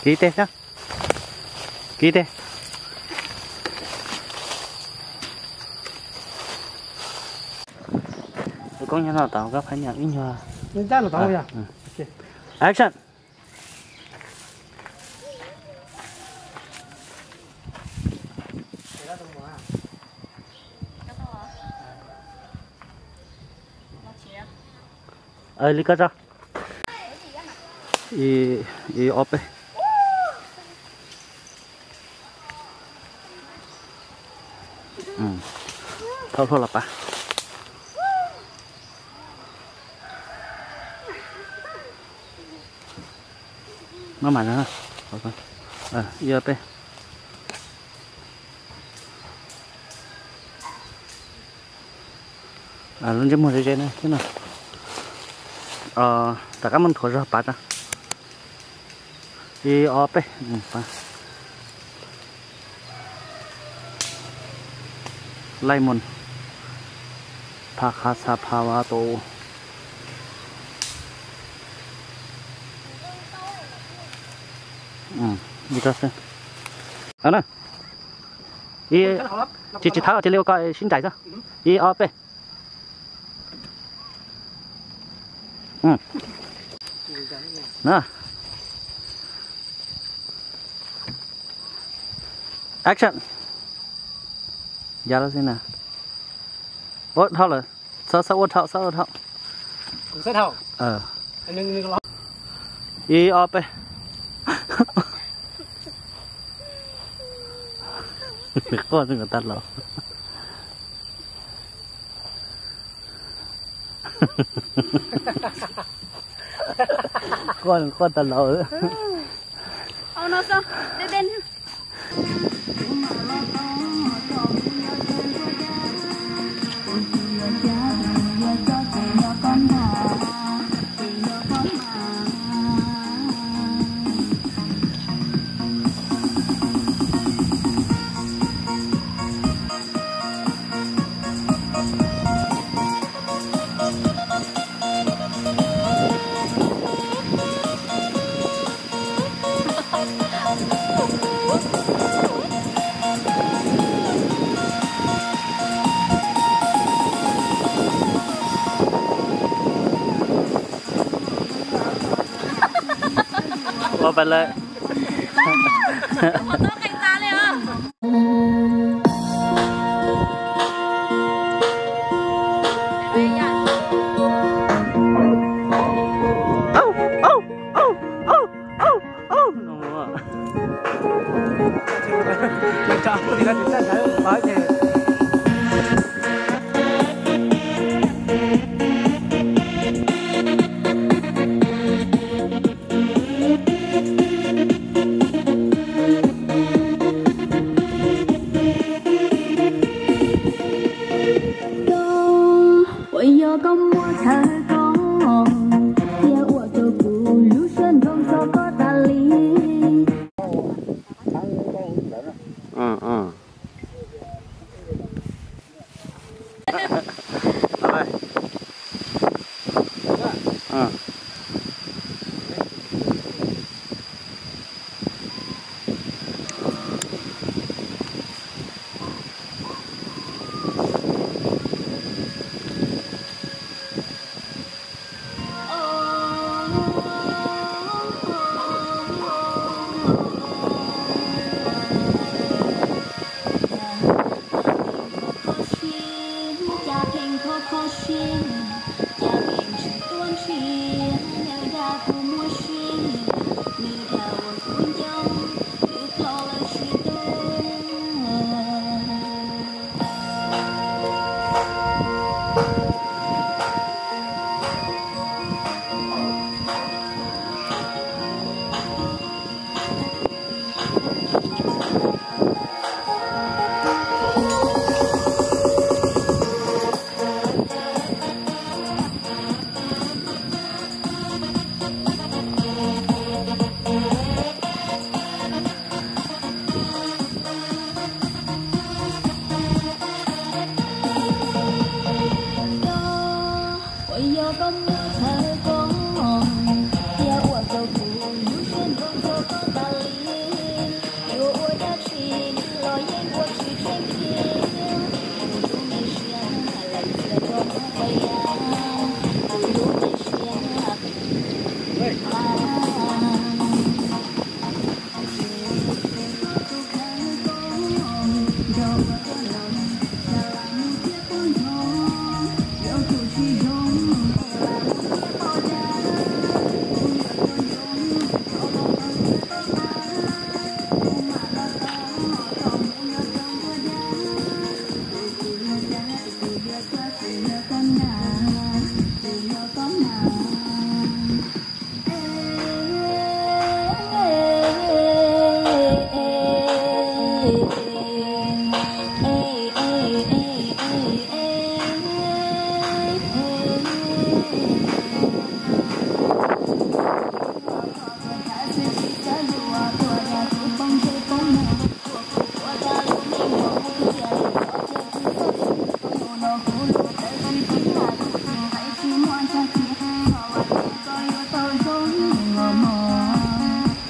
Kiv tes, kiv tes. Tus koob nyob no tau koj phab nyas ib nyuag. Action. Li ko tso. Ib ob peb. Thauj hlo los pab. Maj mam, ib ob peb. Lub ntsej muag ze ze na thiab no. Rov qab muab nthuav zog pab tso. Ib ob peb. Laij mus. Pha kha xa pha va tus. Ib, tsis, tsis thawb, cia li ua kom sib nraim xwb. Ib ob peb. Action. Ya lawm xwb na. Ua dhau lawm. Txhob, txhob ua dhau, txhob ua dhau. Ib ob peb. Quaj tag los. Quaj, quaj tag los. Ua pais lawm. Koj, uas yog koj muaj chaw koj, thiaj ua rau kuv lub siab nroo txog koj tas li.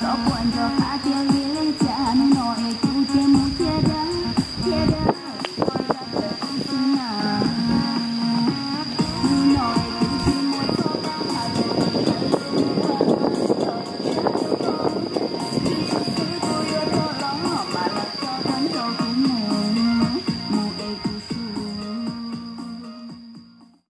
Koj puas nco qab tias vim li cas hnub no es kuv thiaj mus thiab dag, thiab dag, ua yog txawm kuv xwb na. Hnub no es kuv tsis muaj txoj kab hais tias kuv txawm yuav mus ua, txawm yuav mus ua, tsis tshua xwb kuv yuav rov los mas los txog koj